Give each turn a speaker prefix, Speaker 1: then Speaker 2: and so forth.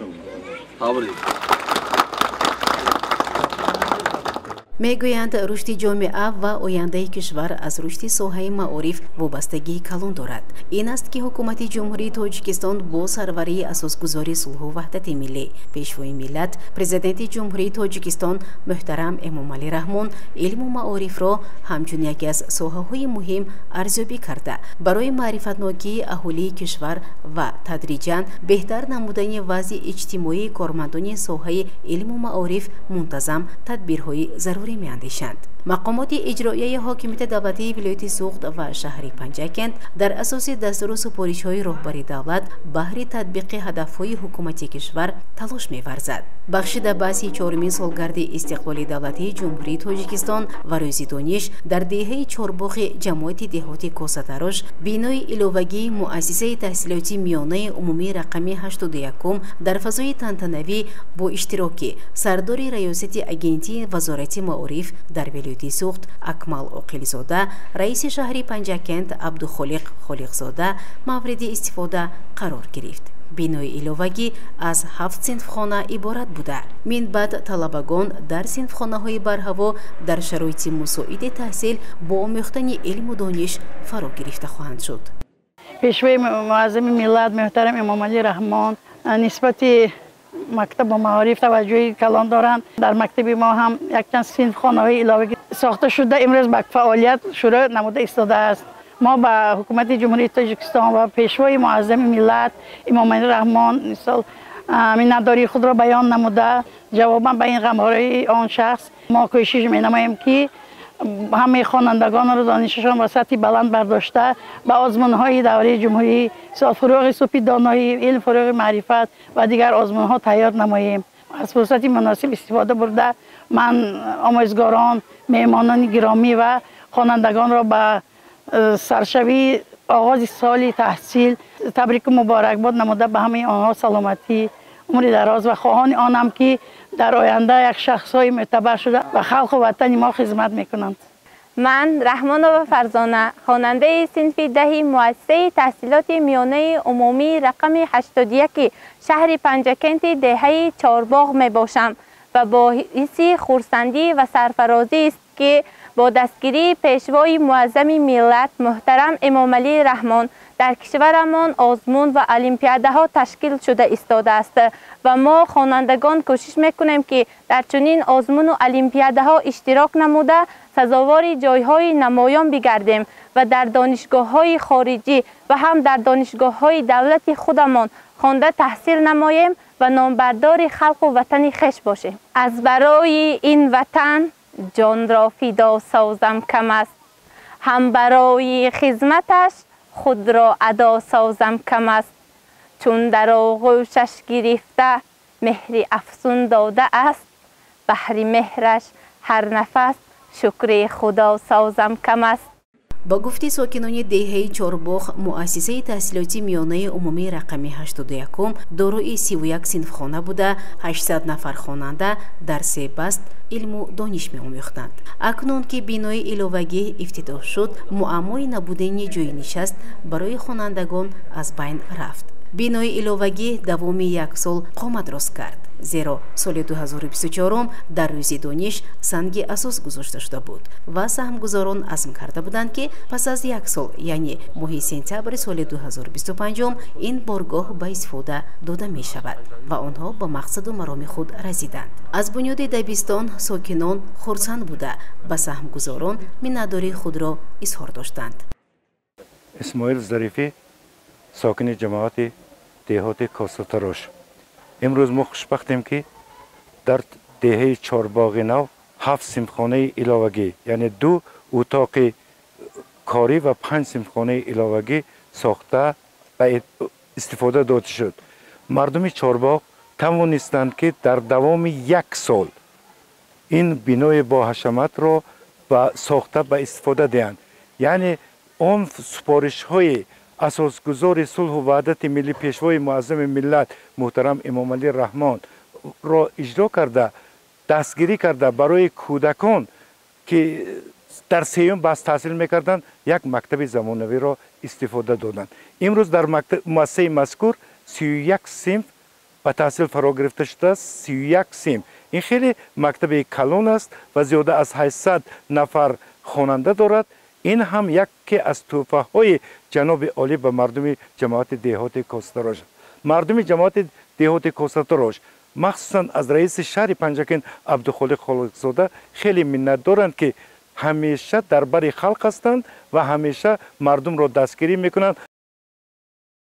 Speaker 1: Табрик.
Speaker 2: Мегӯянд, рушди ҷомеа ва ояндаи кишвар аз рушди соҳаи маориф вобастагии калон дорад. Ин аст, ки Ҳукумати Ҷумҳурии Тоҷикистон бо сарварии асосгузори сулҳу ваҳдати миллӣ, Пешвои миллат, Президенти Ҷумҳурии Тоҷикистон муҳтарам Эмомалӣ Раҳмон илму маорифро ҳамчун яке аз соҳаҳои муҳим арзёбӣ карда, барои маърифатнокии аҳолии кишвар ва тадриҷан беҳтар намудани вазъи иҷтимоии кормандони соҳаи илму маориф мунтазам тадбирҳои зарурӣ меандешанд. Мақомоти иҷроияи ҳокимияти давлатии вилояти Суғд ва шаҳри Панҷакент дар асоси дастуру супоришҳои роҳбари давлат баҳри татбиқи ҳадафҳои ҳукумати кишвар талош меварзад. Бахшида ба 34-умин солгарди истиқлоли давлатии Ҷумҳурии Тоҷикистон ва Рӯзи дониш дар деҳаи Чорбоғи ҷамоати деҳоти Косатарош бинои иловагии муассисаи таҳсилоти миёнаи умумии рақами 81 дар фазои тантанавӣ бо иштироки сардори раёсати Агентии Вазорати маориф дар вилояти Суғд Акмал Оқилзода, раиси шаҳри Панҷакент Абдухолиқ Холиқзода мавриди истифода қарор гирифт. Бинои иловагӣ аз 7 синфхона иборат буда, минбаъд талабагон дар синфхонаҳои барҳаво дар шароити мусоиди таҳсил бо омӯхтани илму дониш фаро гирифта хоҳанд шуд.
Speaker 3: Пешвои муаззами миллат муҳтарам Эмомалӣ Раҳмон нисбати мактаб ва маориф таваҷҷӯҳи калон доранд. Дар мактаби мо ҳам якчанд синфхонаҳои иловагӣ сохта шуда, имрӯз ба фаъолият шурӯъ намуда истодааст. Мо ба Ҳукумати Ҷумҳурии Тоҷикистон ва Пешвои муаззами миллат Эмомалӣ Раҳмон мисол миннатдории худро баён намуда, ҷавобан ба ин ғамхории он шахс мо кӯшиш менамоем, ки ҳамаи хонандагонро донишашон ба сатҳи баланд бардошта, ба озмунҳои давраи ҷумҳурӣ, фурӯғи субҳи доноӣ, илм, фурӯғи маърифат ва дигар озмунҳо тайёр намоем. Аз фурсати муносиб истифода бурда, ман омӯзгорон, меҳмонони гиромӣ ва хонандагонро ба саршавии оғози соли таҳсил табрику муборакбод намуда, ба ҳамаи онҳо саломатӣ, умри дароз ва хоҳони онам, ки дар оянда як шахсҳои мӯътабар шуда ба халқу ватани мо хизмат мекунанд.
Speaker 4: Ман Раҳмонова Фарзона, хонандаи синфи 10 муассисаи таҳсилоти миёнаи умумии рақами 81 шаҳри Панҷакенти деҳаи Чорбоғ мебошам ва боиси хурсандӣ ва сарфарозист, ки бо дастгирии Пешвои муаззами миллат муҳтарам Эмомалӣ Раҳмон дар кишварамон озмун ва олимпиадаҳо ташкил шуда истодааст ва мо хонандагон кӯшиш мекунем, ки дар чунин озмуну олимпиадаҳо иштирок намуда, сазовори ҷойҳои намоён бигардем ва дар донишгоҳҳои хориҷӣ ва ҳам дар донишгоҳҳои давлати худамон хонда таҳсил намоем ва номбардори халқу ватани хеш бошем. Аз барои ин ватан ҷонро фидо созам кам аст, ҳам барои хизматаш худро адо созам кам аст. Чун дар оғӯшаш гирифта меҳри афсун дода аст, баҳри меҳраш ҳар нафас шукри Худо созам кам аст.
Speaker 2: Ба гуфти сокинони деҳаи Чорбоғ, муассисаи таҳсилоти миёнаи умумии рақами 81 дорои 31 синфхона буда, 800 нафар хонанда дар се баст илму дониш меомӯхтанд. Акнун ки бинои иловагӣ ифтитоҳ шуд, муаммои набудани ҷойи нишаст барои хонандагон аз байн рафт. Бинои иловагӣ давоми як сол қомат рост кард, зеро соли 2024 дар Рӯзи дониш санги асос гузошта шуда буд ва саҳмгузорон азм карда буданд, ки пас аз як сол, яъне моҳи сентябри соли 2025, ин боргоҳ ба истифода дода мешавад ва онҳо ба мақсаду мароми худ расиданд. Аз бунёди дабистон сокинон хурсанд буда, ба саҳмгузорон миннатдории худро изҳор доштанд.
Speaker 5: Исмоил Зарифӣ, сокини ҷамоати деҳоти Косатарош. Имрӯз мо хушбахтем, ки дар деҳаи Чорбоғи Нав 7 синфхонаи иловагӣ, яъне 2 утоқи корӣ ва 5 синфхонаи иловагӣ сохта ба истифода дода шуд. Мардуми Чорбоғ тавонистанд, ки дар давоми як сол ин бинои боҳашаматро сохта ба истифода диҳанд. Яъне он супоришҳои асосгузори сулҳу ваҳдати миллӣ, Пешвои муаззами миллат муҳтарам Эмомалӣ Раҳмонро иҷро карда, дастгирӣ карда, барои кӯдакон, ки дар сеюм баст таҳсил мекарданд, як мактаби замонавиро истифода доданд. Имрӯз дар муассисаи мазкур 31 синф Ба таҳсил фаро гирифта шудааст 31 синф. Ин хеле мактаби калон аст ва зиёда аз 800 нафар хонанда дорад. Ин ҳам яке аз тӯҳфаҳои ҷаноби олӣ ба мардуми ҷамоати деҳоти Косатарош. Мардуми ҷамоати деҳоти Косатарош, махсусан аз раиси шаҳри Панҷакент Абдухолиқ Холиқзода хеле миннатдоранд, ки ҳамеша дар бари халқ ҳастанд ва ҳамеша мардумро дастгирӣ мекунанд.